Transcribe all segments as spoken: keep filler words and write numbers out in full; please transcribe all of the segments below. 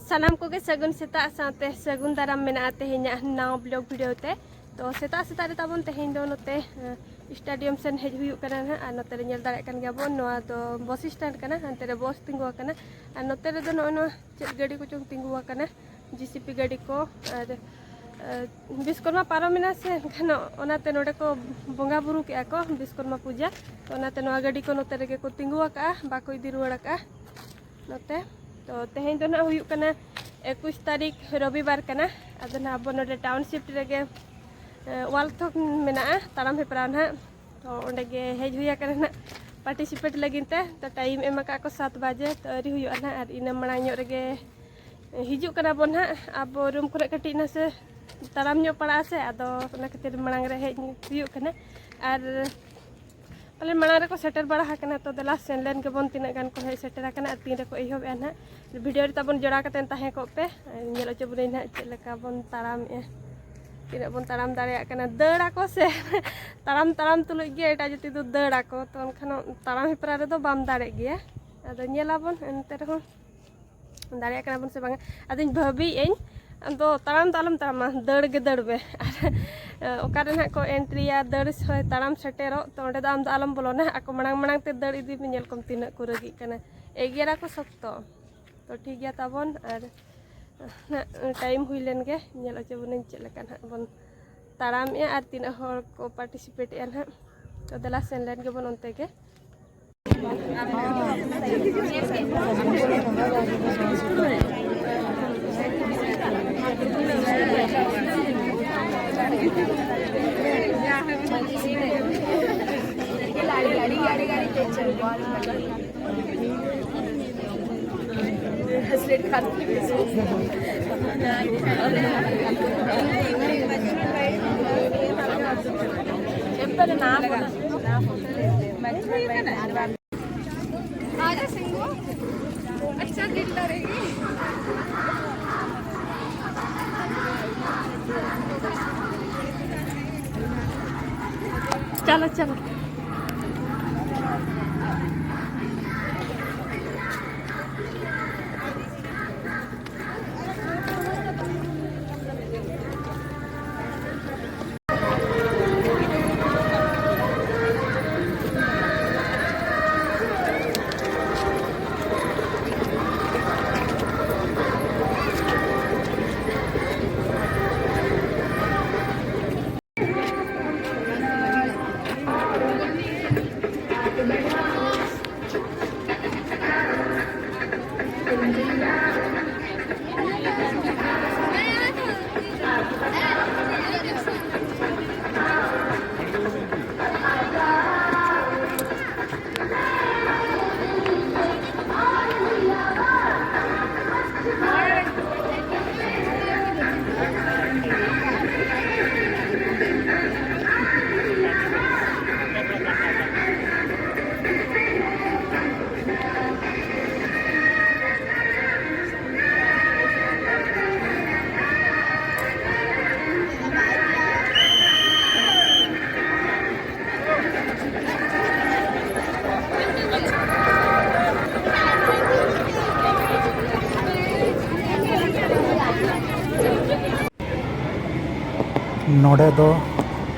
ᱥᱟᱱᱟᱢ ᱠᱚᱜᱮ ᱥᱟᱹᱜᱩᱱ ᱥᱮᱛᱟᱜ ᱥᱟᱶᱛᱮ ᱥᱟᱹᱜᱩᱱ ᱫᱟᱨᱟᱢ ᱢᱮᱱᱟᱜᱼᱟ ᱛᱮᱦᱮᱧᱟᱜ ᱱᱟᱣᱟ ᱵᱞᱚᱜ ᱵᱷᱤᱰᱤᱭᱳ ᱛᱮ᱾ ᱛᱚ ᱥᱮᱛᱟᱜ ᱥᱮᱛᱟᱜ ᱨᱮ ᱛᱟᱵᱚᱱ ᱛᱮᱦᱮᱧ ᱫᱚ ᱱᱚᱛᱮ ᱥᱴᱮᱰᱤᱭᱟᱢ ᱥᱮᱱ ᱦᱮᱡ ᱦᱩᱭᱩᱜ ᱠᱟᱱᱟ ᱱᱟᱦᱟᱜ᱾ ᱟᱨ ᱱᱚᱛᱮ ᱨᱮ ᱧᱮᱞ ᱫᱟᱲᱮᱭᱟᱜ ᱠᱟᱱ ᱜᱮᱭᱟ ᱵᱚᱱ, ᱱᱚᱣᱟ ᱫᱚ ᱵᱚᱥ ᱥᱴᱮᱱᱰ ᱠᱟᱱᱟ, ᱦᱟᱱᱛᱮ ᱨᱮ ᱵᱚᱥ ᱛᱤᱸᱜᱩ ᱟᱠᱟᱱᱟ᱾ ᱟᱨ ᱱᱚᱛᱮ ᱨᱮᱫᱚ ᱱᱚᱜᱼᱚᱭ ᱱᱚᱣᱟ ᱪᱮᱫ ᱜᱟᱹᱰᱤ ᱠᱚᱪᱚᱝ ᱛᱤᱸᱜᱩ ᱟᱠᱟᱱᱟ, ᱡᱤᱥᱤᱯᱤ ᱜᱟᱹᱰᱤ ᱠᱚ᱾ ᱟᱨ ᱵᱤᱥᱠᱚᱨᱢᱟ ᱯᱟᱨᱚᱢᱮᱱᱟ ᱥᱮ, ᱮᱱᱠᱷᱟᱱ ᱚᱱᱟᱛᱮ ᱱᱚᱰᱮ ᱠᱚ ᱵᱚᱸᱜᱟ ᱵᱩᱨᱩ ᱠᱮᱜᱼᱟ ᱠᱚ ᱵᱤᱥᱠᱚᱨᱢᱟ ᱯᱩᱡᱟ᱾ ᱛᱚ ᱚᱱᱟᱛᱮ ᱱᱚᱣᱟ ᱜᱟᱹᱰᱤ ᱠᱚ ᱱᱚᱛᱮ ᱨᱮᱜᱮ ᱠᱚ ᱛᱤᱸᱜᱩ ᱟᱠᱟᱜᱼᱟ, ᱵᱟᱠᱚ ᱤᱫᱤ ᱨᱩᱣᱟᱹᱲ ᱟᱠᱟᱜᱼᱟ ᱱᱚᱛᱮ᱾ ᱛᱚ ᱛᱮᱦᱮᱧ ᱫᱚ ᱱᱟᱦᱟᱜ ᱦᱩᱭᱩᱜ ᱠᱟᱱᱟ ᱮᱠᱩᱥ ᱛᱟᱹᱨᱤᱠᱷ, ᱨᱚᱵᱤᱵᱟᱨ ᱠᱟᱱᱟ᱾ ᱟᱫᱚ ᱱᱟᱦᱟᱜ ᱟᱵᱚ ᱱᱚᱰᱮ ᱴᱟᱣᱩᱱᱥᱤᱯ ᱨᱮᱜᱮ ᱣᱟᱞᱛᱷᱚᱠ ᱢᱮᱱᱟᱜᱼᱟ, ᱛᱟᱲᱟᱢ ᱦᱮᱯᱨᱟᱣ ᱱᱟᱦᱟᱜ᱾ ᱛᱚ ᱚᱸᱰᱮ ᱜᱮ ᱦᱮᱡ ᱦᱩᱭ ᱟᱠᱟᱱᱟ ᱱᱟᱦᱟᱜ ᱯᱟᱨᱴᱤᱥᱤᱯᱮᱴ ᱞᱟᱹᱜᱤᱫ ᱛᱮ᱾ ᱛᱚ ᱴᱟᱭᱤᱢ ᱮᱢ ᱟᱠᱟᱫ ᱠᱚ ᱥᱟᱛ ᱵᱟᱡᱮ, ᱛᱚ ᱟᱹᱣᱨᱤ ᱦᱩᱭᱩᱜᱼᱟ ᱱᱟᱦᱟᱜ᱾ ᱟᱨ ᱤᱱᱟᱹ ᱢᱟᱲᱟᱝ ᱧᱚᱜ ᱨᱮᱜᱮ ᱦᱤᱡᱩᱜ ᱠᱟᱱᱟ ᱵᱚᱱ ᱱᱟᱦᱟᱜ᱾ ᱟᱵᱚ ᱨᱩᱢ ᱠᱷᱚᱱᱟᱜ ᱠᱟᱹᱴᱤᱡ ᱱᱟᱥᱮ ᱛᱟᱲᱟᱢ ᱧᱚᱜ ᱯᱟᱲᱟᱜᱼᱟ ᱥᱮ, ᱟᱫᱚ ᱚᱱᱟ ᱠᱷᱟᱹᱛᱤᱨ ᱢᱟᱲᱟᱝ ᱨᱮ ᱦᱮᱡ ᱦᱩᱭᱩᱜ ᱠᱟᱱᱟ᱾ ᱟᱨ ᱯᱟᱞᱮᱱ ᱢᱟᱲᱟᱝ ᱨᱮᱠᱚ ᱥᱮᱴᱮᱨ ᱵᱟᱲᱟ ᱟᱠᱟᱱᱟ᱾ ᱛᱚ ᱫᱮᱞᱟ ᱥᱮᱱ ᱞᱮᱱ ᱜᱮᱵᱚᱱ, ᱛᱤᱱᱟᱹᱜ ᱜᱟᱱ ᱠᱚ ᱦᱮᱡ ᱥᱮᱴᱮᱨ ᱟᱠᱟᱱᱟ ᱟᱨ ᱛᱤᱱ ᱨᱮᱠᱚ ᱮᱦᱚᱵᱮᱜᱼᱟ ᱱᱟᱦᱟᱜ᱾ ᱵᱷᱤᱰᱤᱭᱳ ᱨᱮ ᱛᱟᱵᱚᱱ ᱡᱚᱲᱟᱣ ᱠᱟᱛᱮ ᱛᱟᱦᱮᱸ ᱠᱚᱜ ᱯᱮ, ᱧᱮᱞ ᱦᱚᱪᱚ ᱵᱚᱱᱟᱹᱧ ᱱᱟᱦᱟᱜ ᱪᱮᱫ ᱞᱮᱠᱟ ᱵᱚᱱ ᱛᱟᱲᱟᱢᱮᱜᱼᱟ, ᱛᱤᱱᱟᱹᱜ ᱵᱚᱱ ᱛᱟᱲᱟᱢ ᱫᱟᱲᱮᱭᱟᱜ ᱠᱟᱱᱟ᱾ ᱫᱟᱹᱲ ᱟᱠᱚ ᱥᱮ ᱛᱟᱲᱟᱢ ᱛᱟᱲᱟᱢ ᱛᱩᱞᱩᱡ ᱜᱮ ᱮᱴᱟᱜ ᱡᱟᱹᱛᱤ ᱫᱚ ᱫᱟᱹᱲ ᱟᱠᱚ, ᱛᱚ ᱮᱱᱠᱷᱟᱱ ᱛᱟᱲᱟᱢ ᱦᱮᱯᱨᱟᱣ ᱨᱮᱫᱚ ᱵᱟᱢ ᱫᱟᱲᱮᱜ ᱜᱮᱭᱟ᱾ ᱟᱫᱚ ᱧᱮᱞᱟᱵᱚᱱ ᱮᱱᱛᱮ ᱨᱮᱦᱚᱸ ᱫᱟᱲᱮᱭᱟᱜ ᱠᱟᱱᱟ ᱵᱚᱱ ᱥᱮ ᱵᱟᱝᱟ᱾ ᱟᱫᱚᱧ ᱵᱷᱟᱹᱵᱤᱭᱮᱫ ᱟᱹᱧ, ᱟᱢ ᱫᱚ ᱛᱟᱲᱟᱢ ᱫᱚ ᱟᱞᱚᱢ ᱛᱟᱲᱟᱢᱟ, ᱫᱟᱹᱲ ᱜᱮ ᱫᱟᱹᱲ ᱢᱮ᱾ ᱟᱨ ᱚᱠᱟᱨᱮ ᱱᱟᱦᱟᱜ ᱠᱚ ᱮᱱᱴᱨᱤᱭᱟ, ᱫᱟᱹᱲ ᱥᱚᱭ ᱛᱟᱲᱟᱢ ᱥᱮᱴᱮᱨᱚᱜ, ᱛᱚ ᱚᱸᱰᱮ ᱫᱚ ᱟᱢ ᱫᱚ ᱟᱞᱚᱢ ᱵᱚᱞᱚᱱᱟ᱾ ᱟᱠᱚ ᱢᱟᱲᱟᱝ ᱢᱟᱲᱟᱝ ᱛᱮ ᱫᱟᱹᱲ ᱤᱫᱤ ᱢᱮ, ᱧᱮᱞ ᱠᱚᱢ ᱛᱤᱱᱟᱹᱜ ᱠᱚ ᱨᱟᱹᱜᱤᱜ ᱠᱟᱱᱟ, ᱮᱜᱮᱨᱟᱠᱚ ᱥᱚᱠᱛᱚ᱾ ᱛᱚ ᱴᱷᱤᱠ ᱜᱮᱭᱟ ᱛᱟᱵᱚᱱ, ᱟᱨ ᱱᱟᱦᱟᱜ ᱴᱟᱭᱤᱢ ᱦᱩᱭ ᱞᱮᱱ ᱜᱮ, ᱧᱮᱞ ᱦᱚᱪᱚ ᱵᱚᱱᱟᱹᱧ ᱪᱮᱫ ᱞᱮᱠᱟ ᱱᱟᱦᱟᱜ ᱵᱚᱱ ᱛᱟᱲᱟᱢᱮᱜᱼᱟ ᱟᱨ ᱛᱤᱱᱟᱹᱜ ᱦᱚᱲ ᱠᱚ ᱯᱟᱨᱴᱤᱥᱤᱯᱮᱴᱮᱜᱼᱟ ᱱᱟᱦᱟᱜ᱾ ᱛᱚ ᱫᱮᱞᱟ ᱥᱮᱱ ᱞᱮᱱ ᱜᱮᱵᱚᱱ ᱚᱱᱛᱮ ᱜᱮ᱾ ᱪᱚᱞᱚ, ᱪᱚᱞᱚ᱾ ᱱᱚᱰᱮ ᱫᱚ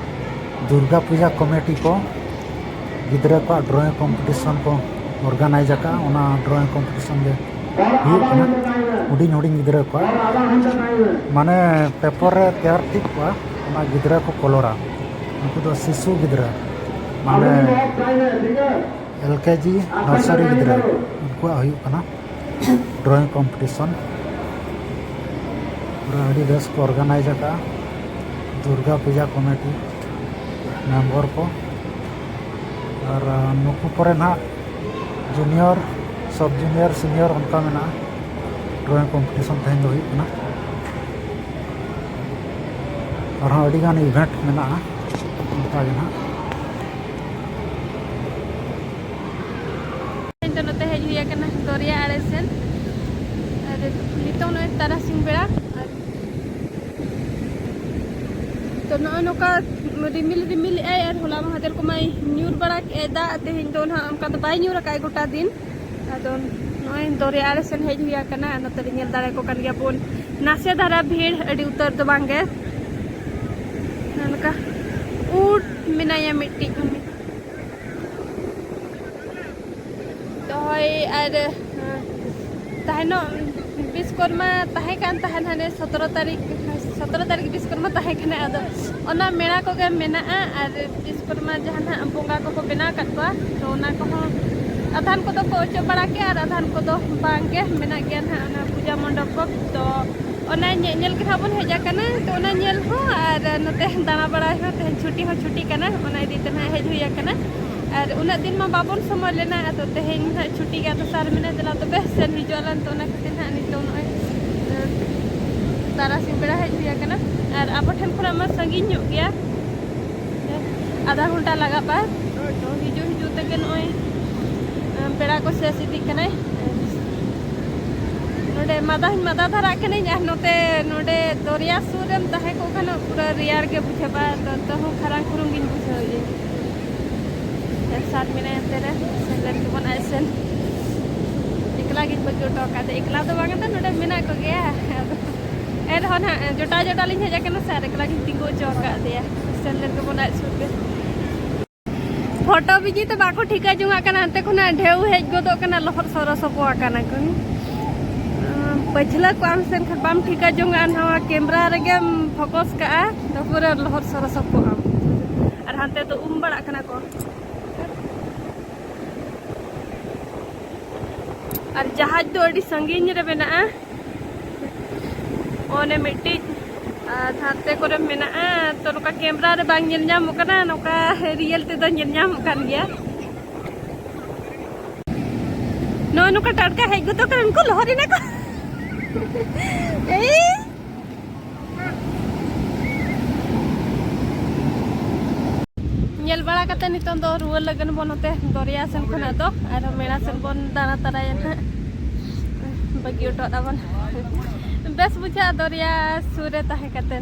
ᱫᱩᱨᱜᱟ ᱯᱩᱡᱟ ᱠᱚᱢᱤᱴᱤ ᱠᱚ ᱜᱤᱫᱽᱨᱟᱹ ᱠᱚᱣᱟᱜ ᱰᱨᱚᱭᱤᱝ ᱠᱚᱢᱯᱤᱴᱤᱥᱚᱱ ᱠᱚ ᱚᱨᱜᱟᱱᱟᱭᱤᱡᱽ ᱟᱠᱟᱫᱼᱟ᱾ ᱚᱱᱟ ᱰᱨᱚᱭᱤᱝ ᱠᱚᱢᱯᱤᱴᱤᱥᱚᱱ ᱜᱮ ᱦᱩᱭᱩᱜ ᱠᱟᱱᱟ᱾ ᱦᱩᱰᱤᱧ ᱦᱩᱰᱤᱧ ᱜᱤᱫᱽᱨᱟᱹ ᱠᱚᱣᱟᱜ, ᱢᱟᱱᱮ, ᱯᱮᱯᱟᱨ ᱨᱮ ᱛᱮᱭᱟᱨ ᱴᱷᱤᱠ ᱠᱚᱜᱼᱟ, ᱚᱱᱟ ᱜᱤᱫᱽᱨᱟᱹ ᱠᱚ ᱠᱚᱞᱚᱨᱟ᱾ ᱩᱱᱠᱩ ᱫᱚ ᱥᱤᱥᱩ ᱜᱤᱫᱽᱨᱟᱹ, ᱢᱟᱱᱮ, ᱮᱞ ᱠᱮ ᱡᱤ ᱱᱟᱨᱥᱟᱨᱤ ᱜᱤᱫᱽᱨᱟᱹ, ᱩᱱᱠᱩᱣᱟᱜ ᱦᱩᱭᱩᱜ ᱠᱟᱱᱟ ᱰᱨᱚᱭᱤᱝ ᱠᱚᱢᱯᱤᱴᱤᱥᱚᱱ᱾ ᱯᱩᱨᱟᱹ ᱟᱹᱰᱤ ᱵᱮᱥ ᱠᱚ ᱚᱨᱜᱟᱱᱟᱭᱤᱡᱽ ᱟᱠᱟᱫᱼᱟ ᱫᱩᱨᱜᱟ ᱯᱩᱡᱟ ᱠᱚᱢᱤᱴᱤ ᱢᱮᱢᱵᱚᱨ ᱠᱚ᱾ ᱟᱨ, ᱟᱸ, ᱱᱩᱠᱩ ᱯᱚᱨᱮ ᱱᱟᱦᱟᱜ ᱡᱩᱱᱤᱭᱚᱨ, ᱥᱟᱵ ᱡᱩᱱᱤᱭᱚᱨ, ᱥᱤᱱᱤᱭᱚᱨ ᱚᱱᱠᱟ ᱢᱮᱱᱟᱜᱼᱟ᱾ ᱰᱨᱚᱭᱤᱝ ᱠᱚᱢᱯᱤᱴᱤᱥᱚᱱ ᱛᱮᱦᱮᱧ ᱫᱚ ᱦᱩᱭᱩᱜ ᱠᱟᱱᱟ᱾ ᱟᱨᱦᱚᱸ ᱟᱹᱰᱤᱜᱟᱱ ᱤᱵᱷᱮᱱᱴ ᱢᱮᱱᱟᱜᱼᱟ ᱚᱱᱠᱟ ᱜᱮ ᱱᱟᱦᱟᱜ᱾ ᱱᱚᱛᱮ ᱦᱮᱡ ᱦᱩᱭ ᱟᱠᱟᱱᱟ ᱫᱚᱨᱭᱟ ᱟᱲᱮ ᱥᱮᱱ᱾ ᱟᱨ ᱱᱤᱛᱚᱝ ᱱᱚᱜᱼᱚᱭ ᱛᱟᱨᱟᱥᱤᱧ ᱵᱮᱲᱟ᱾ ᱟᱨ ᱛᱚ ᱱᱚᱜᱼᱚᱭ ᱱᱚᱝᱠᱟ ᱨᱤᱢᱤᱞ ᱨᱤᱢᱤᱞ ᱮᱜᱼᱟᱭ, ᱟᱨ ᱦᱚᱞᱟ ᱢᱟᱦᱫᱮᱨ ᱠᱚᱢᱟᱭ ᱧᱩᱨ ᱵᱟᱲᱟ ᱠᱮᱜᱼᱟᱭ ᱫᱟᱜ᱾ ᱛᱮᱦᱮᱧ ᱫᱚ ᱱᱟᱦᱟᱜ ᱚᱱᱠᱟ ᱫᱚ ᱵᱟᱭ ᱧᱩᱨ ᱟᱠᱟᱫᱼᱟᱭ ᱜᱚᱴᱟ ᱫᱤᱱ᱾ ᱟᱫᱚ ᱱᱚᱜᱼᱚᱭ ᱫᱚᱨᱭᱟ ᱟᱲᱮ ᱥᱮᱱ ᱦᱮᱡ ᱦᱩᱭ ᱟᱠᱟᱱᱟ᱾ ᱟᱨ ᱱᱚᱛᱮ ᱨᱮ ᱧᱮᱞ ᱫᱟᱲᱮ ᱠᱚ ᱠᱟᱱ ᱜᱮᱭᱟ ᱵᱚᱱ, ᱱᱟᱥᱮ ᱫᱷᱟᱨᱟ ᱵᱷᱤᱲ, ᱟᱹᱰᱤ ᱩᱛᱟᱹᱨ ᱫᱚ ᱵᱟᱝ ᱜᱮ᱾ ᱱᱚᱝᱠᱟ ᱩᱴ ᱢᱮᱱᱟᱭᱟ ᱢᱤᱫᱴᱤᱡ ᱩᱱᱤ᱾ ᱫᱚᱦᱚᱭ ᱟᱨ, ᱛᱟᱦᱮᱱᱚᱜ ᱵᱤᱥᱠᱚᱨᱢᱟ ᱛᱟᱦᱮᱸ ᱠᱟᱱ ᱛᱟᱦᱮᱱ, ᱦᱟᱱᱮ ᱥᱚᱛᱨᱚ ᱛᱟᱹᱨᱤᱠᱷ, ᱥᱚᱛᱨᱚ ᱛᱟᱹᱨᱤᱠᱷ ᱵᱤᱥᱠᱚᱨᱢᱟ ᱛᱟᱦᱮᱸ ᱠᱟᱱᱟ᱾ ᱟᱫᱚ ᱚᱱᱟ ᱢᱮᱞᱟ ᱠᱚᱜᱮ ᱢᱮᱱᱟᱜᱼᱟ᱾ ᱟᱨ ᱵᱤᱥᱠᱚᱨᱢᱟ ᱡᱟᱦᱟᱸ ᱱᱟᱦᱟᱜ ᱵᱚᱸᱜᱟ ᱠᱚᱠᱚ ᱵᱮᱱᱟᱣ ᱟᱠᱟᱫ ᱠᱚᱣᱟ, ᱛᱚ ᱚᱱᱟ ᱠᱚᱦᱚᱸ ᱟᱫᱷᱟᱱ ᱠᱚᱫᱚ ᱠᱚ ᱚᱪᱚᱜ ᱵᱟᱲᱟ ᱠᱮᱜᱼᱟ ᱟᱨ ᱟᱫᱷᱟᱱ ᱠᱚᱫᱚ ᱵᱟᱝ ᱜᱮ, ᱢᱮᱱᱟᱜ ᱜᱮᱭᱟ ᱱᱟᱦᱟᱜ ᱚᱱᱟ ᱯᱩᱡᱟ ᱢᱚᱱᱰᱚᱯ ᱠᱚ᱾ ᱛᱚ ᱚᱱᱟ ᱧᱮ-, ᱧᱮᱞ ᱜᱮ ᱱᱟᱦᱟᱜ ᱵᱚᱱ ᱦᱮᱡ ᱟᱠᱟᱱᱟ᱾ ᱛᱚ ᱚᱱᱟ ᱧᱮᱞ ᱦᱚᱸ ᱟᱨ ᱱᱚᱛᱮ ᱫᱟᱬᱟ ᱵᱟᱲᱟᱭ ᱦᱚᱸ, ᱛᱮᱦᱮᱧ ᱪᱷᱩᱴᱤ ᱦᱚᱸ ᱪᱷᱩᱴᱤ ᱠᱟᱱᱟ, ᱚᱱᱟ ᱤᱫᱤ ᱛᱮ ᱱᱟᱦᱟᱜ ᱦᱮᱡ ᱦᱩᱭ ᱟᱠᱟᱱᱟ᱾ ᱟᱨ ᱩᱱᱟᱹᱜ ᱫᱤᱱ ᱢᱟ ᱵᱟᱵᱚᱱ ᱥᱚᱢᱚᱭ ᱞᱮᱱᱟ, ᱟᱫᱚ ᱛᱮᱦᱮᱧ ᱱᱟᱦᱟᱜ ᱪᱷᱩᱴᱤ ᱜᱮᱭᱟ, ᱫᱚᱥᱟᱨ ᱢᱮᱱᱟ ᱫᱮᱞᱟ ᱛᱚᱵᱮ ᱥᱮᱱ ᱦᱤᱡᱩᱜ ᱟᱞᱟᱝ᱾ ᱛᱚ ᱚᱱᱟ ᱠᱷᱟᱹᱛᱤᱨ ᱱᱟᱦᱟᱜ ᱱᱤᱛᱚᱜ ᱱᱚᱜᱼᱚᱭ, ᱮ, ᱛᱟᱨᱟᱥᱤᱧ ᱵᱮᱲᱟ ᱦᱮᱡ ᱦᱩᱭ ᱟᱠᱟᱱᱟ᱾ ᱟᱨ ᱟᱵᱚ ᱴᱷᱮᱱ ᱠᱷᱚᱱᱟᱜ ᱢᱟ ᱥᱟᱺᱜᱤᱧ ᱧᱚᱜ ᱜᱮᱭᱟ, ᱟᱫᱷᱟ ᱜᱷᱚᱱᱴᱟ ᱞᱟᱜᱟᱜᱼᱟ᱾ ᱛᱚ ᱦᱤᱡᱩᱜ ᱦᱤᱡᱩᱜ ᱛᱮᱜᱮ ᱱᱚᱜᱼᱚᱭ, ᱮ, ᱵᱮᱲᱟ ᱠᱚ ᱥᱮᱥ ᱤᱫᱤᱜ ᱠᱟᱱᱟᱭ᱾ ᱱᱚᱰᱮ ᱢᱟᱫᱟ ᱦᱚᱸᱧ ᱢᱟᱫᱟ ᱫᱷᱟᱨᱟᱜ ᱠᱟᱹᱱᱟᱹᱧ, ᱟᱨ ᱱᱚᱛᱮ ᱱᱚᱰᱮ ᱫᱚᱨᱭᱟ ᱥᱩᱨ ᱨᱮᱢ ᱛᱟᱦᱮᱸ ᱠᱚᱜ ᱠᱷᱟᱱ ᱯᱩᱨᱟᱹ ᱨᱮᱭᱟᱲ ᱜᱮ ᱵᱩᱡᱷᱟᱹᱜᱼᱟ᱾ ᱛᱚ, ᱛᱚ ᱦᱚᱸ ᱠᱷᱟᱨᱟᱝ ᱠᱷᱩᱨᱩᱝ ᱜᱤᱧ ᱵᱩᱡᱷᱟᱹᱣᱮᱫᱼᱟ᱾ ᱥᱟᱨ ᱢᱮᱱᱟᱭᱟ ᱚᱱᱛᱮ ᱨᱮ, ᱥᱮᱱ ᱞᱮᱱ ᱜᱮᱵᱚᱱ ᱟᱡ ᱥᱮᱱ᱾ ᱮᱠᱞᱟ ᱜᱤᱧ ᱵᱟᱹᱜᱤ ᱦᱚᱴᱚ ᱟᱠᱟᱫ ᱛᱮ, ᱮᱠᱞᱟ ᱫᱚ ᱵᱟᱝ, ᱟᱫᱚ ᱱᱚᱰᱮ ᱢᱮᱱᱟᱜ ᱠᱚᱜᱮᱭᱟ᱾ ᱟᱫᱚ ᱮᱱᱨᱮᱦᱚᱸ ᱱᱟᱦᱟᱜ ᱡᱚᱴᱟᱣ ᱡᱚᱴᱟᱣ ᱞᱤᱧ ᱦᱮᱡ ᱟᱠᱟᱱᱟ ᱥᱮ, ᱟᱨ ᱮᱠᱞᱟ ᱜᱤᱧ ᱛᱤᱸᱜᱩ ᱦᱚᱪᱚ ᱟᱠᱟᱫ ᱫᱮᱭᱟ᱾ ᱥᱮᱱ ᱞᱮᱱ ᱜᱮᱵᱚᱱ ᱟᱡ ᱥᱩᱨ ᱨᱮ᱾ ᱯᱷᱳᱴᱳ ᱵᱤᱡᱤ ᱛᱮ ᱵᱟᱠᱚ ᱴᱷᱤᱠᱟᱹ ᱡᱚᱝᱟᱜ ᱠᱟᱱᱟ, ᱦᱟᱱᱛᱮ ᱠᱷᱚᱱᱟᱜ ᱰᱷᱮᱣ ᱦᱮᱡ ᱜᱚᱫᱚᱜ ᱠᱟᱱᱟ, ᱞᱚᱦᱚᱫ ᱥᱚᱨᱚ ᱥᱚᱯᱚ ᱟᱠᱟᱱᱟ ᱠᱚ᱾ ᱯᱟᱹᱪᱷᱞᱟᱹ ᱠᱚᱜ ᱟᱢ ᱥᱮ ᱮᱱᱠᱷᱟᱱ ᱵᱟᱢ ᱴᱷᱤᱠᱟᱹ ᱡᱚᱝᱟᱜᱼᱟ, ᱱᱚᱣᱟ ᱠᱮᱢᱨᱟ ᱨᱮᱜᱮᱢ ᱯᱷᱳᱠᱚᱥ ᱠᱟᱜᱼᱟ, ᱛᱚ ᱯᱩᱨᱟᱹ ᱞᱚᱦᱚᱫ ᱥᱚᱨᱚ ᱥᱚᱯᱚᱜ ᱟᱢ᱾ ᱟᱨ ᱦᱟᱱᱛᱮ ᱫᱚ ᱩᱢ ᱵᱟᱲᱟᱜ ᱠᱟᱱᱟ ᱠᱚ᱾ ᱟᱨ ᱡᱟᱦᱟᱡᱽ ᱫᱚ ᱟᱹᱰᱤ ᱥᱟᱺᱜᱤᱧ ᱨᱮ ᱢᱮᱱᱟᱜᱼᱟ, ᱚᱱᱮ ᱢᱤᱫᱴᱤᱡ, ᱟᱨ ᱦᱟᱱᱛᱮ ᱠᱚᱨᱮ ᱢᱮᱱᱟᱜᱼᱟ᱾ ᱛᱚ ᱱᱚᱝᱠᱟ ᱠᱮᱢᱨᱟ ᱨᱮ ᱵᱟᱝ ᱧᱮᱞ ᱧᱟᱢᱚᱜ ᱠᱟᱱᱟ, ᱱᱚᱝᱠᱟ ᱨᱤᱭᱮᱞ ᱛᱮᱫᱚ ᱧᱮᱞ ᱧᱟᱢᱚᱜ ᱠᱟᱱ ᱜᱮᱭᱟ᱾ ᱱᱚᱜᱼᱚ ᱱᱚᱝᱠᱟ ᱴᱟᱴᱠᱟ ᱦᱮᱡ ᱜᱚᱫᱚᱜ ᱠᱟᱱᱟ, ᱩᱱᱠᱩ ᱞᱚᱦᱚᱫ ᱮᱱᱟ ᱠᱚ᱾ ᱮᱭ! ᱧᱮᱞ ᱵᱟᱲᱟ ᱠᱟᱛᱮ ᱱᱤᱛᱚᱝ ᱫᱚ ᱨᱩᱣᱟᱹᱲ ᱞᱟᱹᱜᱤᱫ ᱵᱚᱱ ᱱᱚᱛᱮ ᱫᱚᱨᱭᱟ ᱥᱮᱱ ᱠᱷᱚᱱᱟᱜ ᱫᱚ ᱟᱨᱦᱚᱸ ᱢᱮᱞᱟ ᱥᱮᱱ ᱵᱚᱱ ᱫᱟᱬᱟ ᱛᱟᱨᱟᱭᱟ ᱱᱟᱦᱟᱜ᱾ ᱵᱟᱹᱜᱤ ᱦᱚᱴᱚ ᱟᱵᱚᱱ᱾ ᱵᱮᱥ ᱵᱩᱡᱷᱟᱹᱜᱼᱟ ᱫᱚᱨᱭᱟ ᱥᱩᱨ ᱨᱮ ᱛᱟᱦᱮᱸ ᱠᱟᱛᱮ᱾